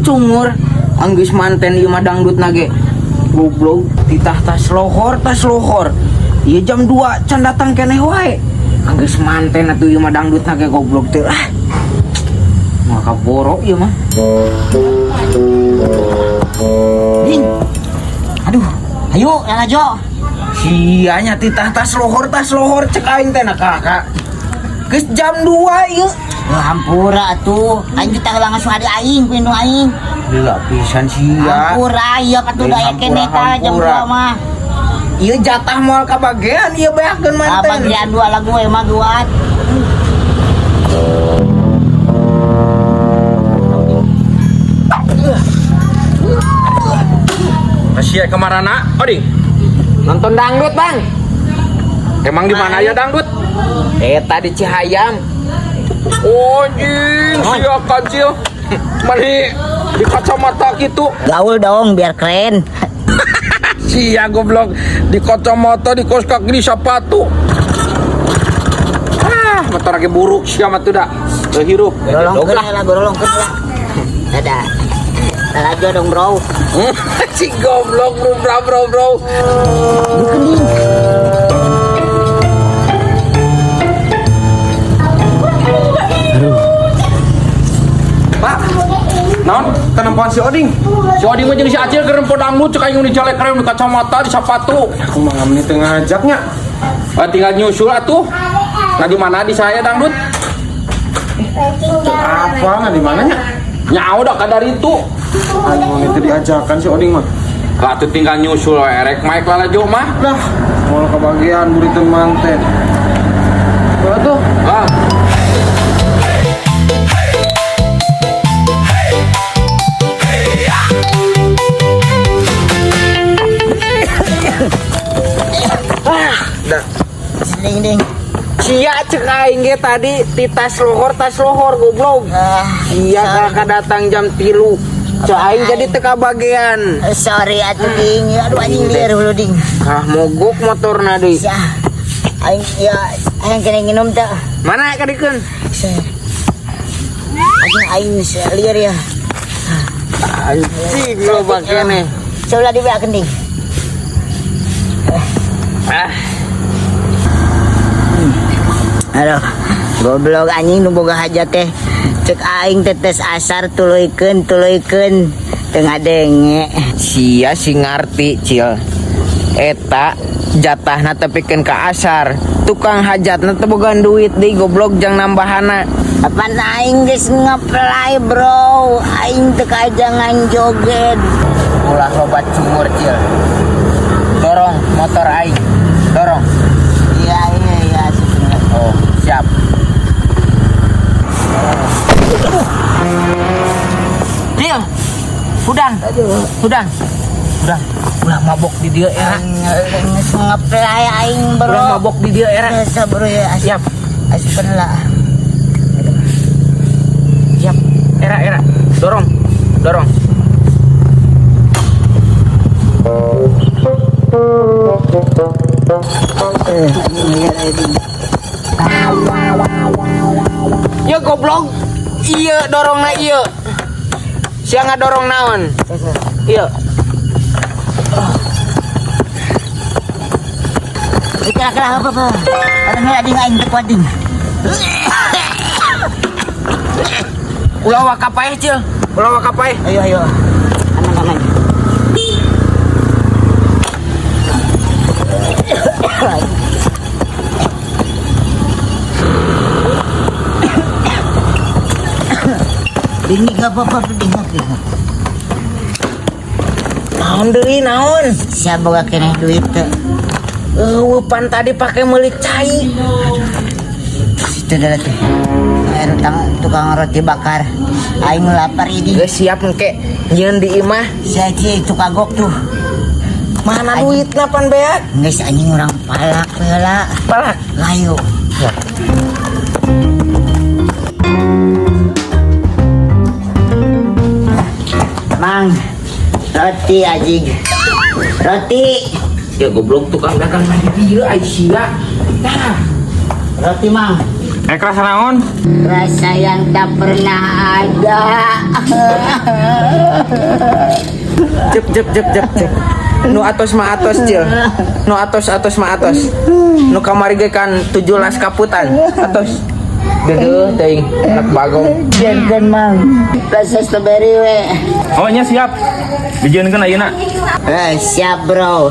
Cungur. Anggeus manten ieu mah dangdut nage. Goblok titah tas lohor tas lohor. Ieu jam 2 can datang keneh wae. Anggeus manten atuh ieu mah dangdut nage goblok teh lah. Moal kaboro ieu mah. Ding. Aduh, ayo lalajo. Sianya titah tas lohor cek aing teh na kakak. Geus jam 2 ieu. Wah, hampura atuh. Aing kita langsung adi aing ku indung aing. Lila pisan sia. Hampura ieu patuh Lain daya keneh tah jam hampura. 2 mah. Ieu jatah moal kabagean ieu beakeun manten. Kabagean dua lagu emang duat. Sia kemarana, Oding? Nonton dangdut, Bang. Emang di mana ya dangdut? Eta di Cihayam. Oh, anjing, sia kancil. Mani di kacamata gitu. Gaul dong biar keren. Sia goblok di kacamata, di kos kaki, di sepatu. Ah, motor lagi buruk sia mah tuh dah. Teu hirup. Gorolongkeun lah, gorolongkeun lah. Dadah. Lalajo dong, bro. Si goblok bro bro bro bro. Ding. Pak, naon tenempoan si Oding? Si Oding mah jeung si Acil keur nempo dangdut cek aing nu dijalek keren di kacamata di sepatu. Aku mah nggak menit ngajaknya. Ah, tinggal nyusul atuh. Nah di mana di saya dangdut? Apa nggak di mananya? Nyawa dah kadar itu. Aing mau itu diajakan si Oding mah. Lah tuh tinggal nyusul we, erek maik lalajo mah. Lah, mau kebagian buritan manten. Wah tuh, Ah. Ding ding. Sia cek aing ge tadi ti tas lohor goblok. Ah, Sia kakak datang jam 3. Cek aing jadi teu kabagean. Sorry atuh ding. Aduh anjing liar hulu ding. Ah mogok motorna deui. Sia. Aing ya aing kena nginum teh. Mana kadikeun? Anjing aing liar ya. Anjing loba keneh. Coba dibeakeun ding. Ah, Aduh, goblok anjing nu boga hajat teh. Cek aing teh tes asar tuluykeun tuluykeun teu ngadenge. sia si ngarti cil. Eta jatahna tepikeun ka asar. Tukang hajatna teu boga duit deui goblok jang nambahana. Apaan aing geus ngeplay bro. Aing teu kajangan joget. Ulah loba cungur cil. Dorong motor aing. Dorong. Iya iya iya sebenarnya. Oh, siap. Cil. Hudang. Hudang. Hudang. Ulah mabok di dia era. Aing geus ngeplay aing bro. Ulah mabok di dia era. Biasa bro ya. Siap. Asupan lah. Siap. Era era. Dorong. Dorong. Ya goblok. Iya dorongna iya. Sia ngadorong naon? Iya. Kira-kira apa apa? Ada nggak ding aing teu kuat ding. Ulah waka paeh, Cil. Ulah waka paeh. Ayo ayo. Aman aman. Ding apa apa ding ding. Naon deui naon? Sia boga keneh duit teu. Eueuh pan tadi pake meuli cai. Situ dah tuh. Air tukang roti bakar. Aing lapar ini. Geus siap engke nyieun di imah. Sia itu kagok tuh. Mana duitna pan beak? Geus anjing urang palak heula. Palak. Layu. Mang, roti anjing. Roti. Ya goblok tukang dagang mah di dieu ai sia. Nah, Roti, Mang. Rasa naon? Rasa yang tak pernah ada. Cep cep cep cep cep. Nu atos mah atos, Cil. Nu atos atos mah atos. Nu kamari ge kan 17 kaputan. Atos. Deudeuh teuing anak bagong. Jangan, Mang. Rasa strawberry we. Oh nya, siap. Dijieunkeun ayeuna. Eh, siap, bro.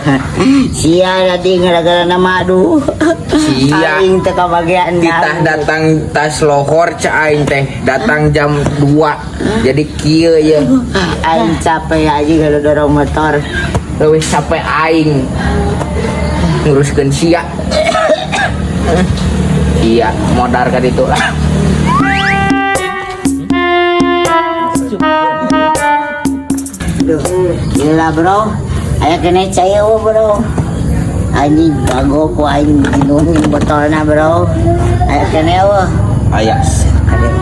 Sia tadi gara-gara nama, aduh. Sia. Aing teu kabagian. Titah datang tas lohor ca aing teh datang jam 2 jadi kieu ya. Aing capek aja kalau dorong motor. Leuwih sampai aing nguruskeun sia. Iya, modar ka ditu lah. Aduh, gila, bro. Aya kena cai eueuh, bro. Anjing bago ku aing minum botolna, bro. Aya kena eueuh. Aya. Aduh.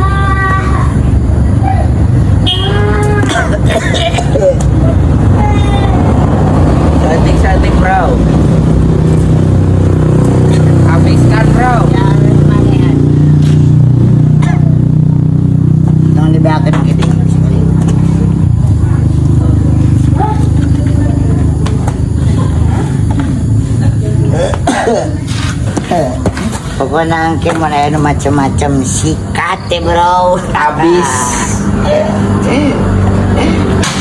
Cantik cantik, bro. Habiskan, bro. Jangan manehan. Tong dibeakeun kitu. Pokoknya angke mana aya nu macem-macem sikat teh, bro. Habis.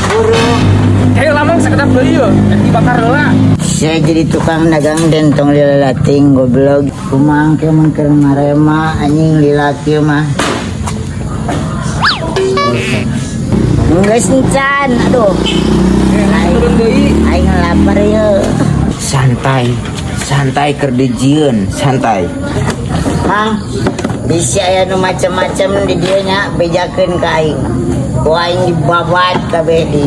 Buru. Kayak lama sekedap deui yeuh, dibakar heula. Saya jadi tukang dagang dan tong lilalating, goblok. Kumaha engke mun keur marema, anjing, lilaki mah. Geus encan, aduh. Aing, Turun deui. aing lapar ye. Santai santai, keur dijieun santai. Mang, bisi aya nu macem-macem di dieu nya, bejakeun ka aing. Ku aing dibabat kabeh di.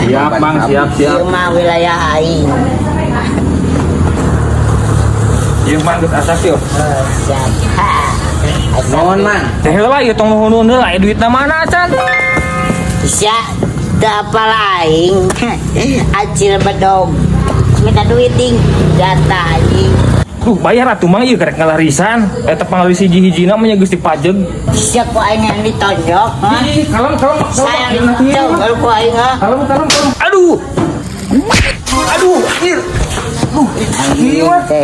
Siap, Bang, siap, siap. Ieu mah wilayah aing. Ieu mah geus asas yo. Oh, siap. Ha. Asap. Nuhun, Mang. Teh heula ieu, tong nuhun heula, aya duitna mana acan? Sia teu apal aing. Acil bedog. Minta duit ding. Jatah, anjing. Duh, bayar atuh, Mang, ieu karek ngalarisan. Eta panglaris hiji-hijina mah nya geus dipajeg. Sia ku aing yang ditonjok. Ha? Ih, kalem kalem. Sayang ditonjok kalau ku aing ha. Kalem kalem kalem. Aduh. Aduh, anjir. Anjing teh.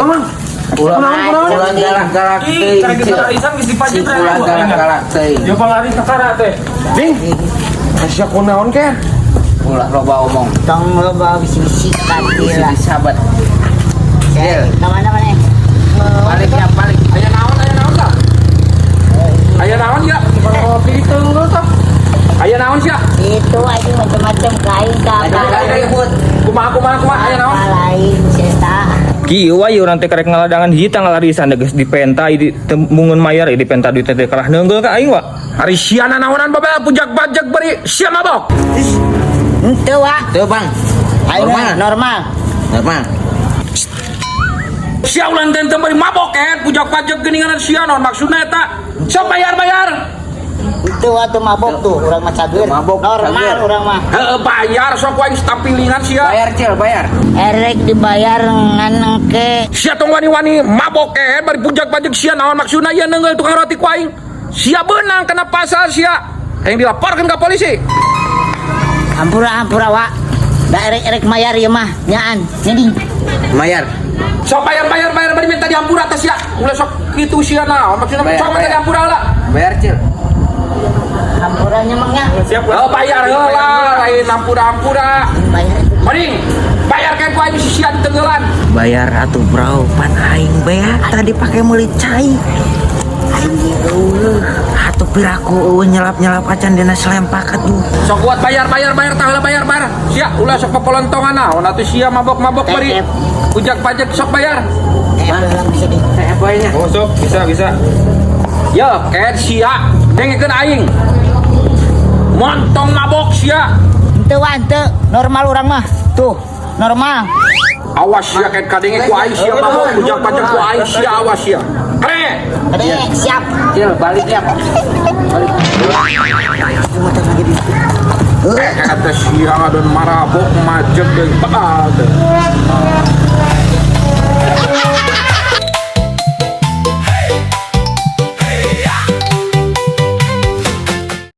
Ulah ulah galak-galak Ih, teuing. karek Cil. ngalarisan geus dipajeg. Ulah galak-galak teuing. Yo panglaris kakara teh. Ding. Sia kunaon ken? Ulah loba omong. Tong loba bisi-bisi Bisi lah. disabat. Cil. Kemana mana? Balik ya, balik. Aya naon tah? Aya naon ya? Roti teunggeul tah. Aya naon sia? Itu aja macam-macam kain Ada kapal. ribut. Kumaha kumaha kumaha aya naon? Kapal lain cerita. Kieu wae urang teh karek ngaladangan hiji tah ngalarisan geus dipenta di teu mungun mayar dipenta duit teh kalah neunggeul ka aing wa. Ari sia naonan babel pujak bajeg beri sia mabok. Ente wa. Tuh, Bang. Aing Normal. normal. Normal. Sia ulah teh beri mabok pujak bajeg geuningan sia naon maksudna eta? Sok bayar-bayar. Itu waktu mabok tuh urang mah cager. Mabok, Normal cager. urang mah. Heeh, bayar sok aing stampilingan sia. Bayar, Cil, bayar. Erek dibayar ngan engke. Sia tong wani-wani mabok bari pujak bajeg sia naon maksudna ieu neunggeul tukang roti ku aing. Sia beunang kena pasal sia. Yang dilaporkan ke polisi. Hampura hampura wa. Da erek erek mayar ieu mah nyaan. Nyeding. Bayar. Sok bayar bayar bayar bari minta dihampura teh sia. Ulah sok kitu sia naon maksudna Bayar, sok minta bayar. dihampura lah. Bayar, Cil. Hampuranya mah nya. Siap. Oh, bayar heula lain hampura-hampura. Bayar. Mending bayar kan ku aing si sia ditenggelan. Bayar atuh, bro. Pan aing beak tadi pakai meuli cai. Aing ge eueuh. Atuh piraku eueuh nyelap-nyelap acan dina selempak atuh. Sok kuat bayar bayar bayar tah heula bayar bayar. Sia ulah sok popolontongan naon atuh sia mabok-mabok bari Tetep. pujak pajak sok bayar. Eh, orang bisa di. Saya poinnya. Oh sok bisa bisa. Yo, ket sia dengekeun aing. Montong mabok sia. Ente wa ente normal urang mah. Tuh, normal. Awas sia ket kadenge ku aing sia mabok pujak pajak ku aing sia awas sia. Kere. Adek, siap. Cil, balik ya. Motor lagi di. Kata sia ngadon marabok majeg deui baal teh.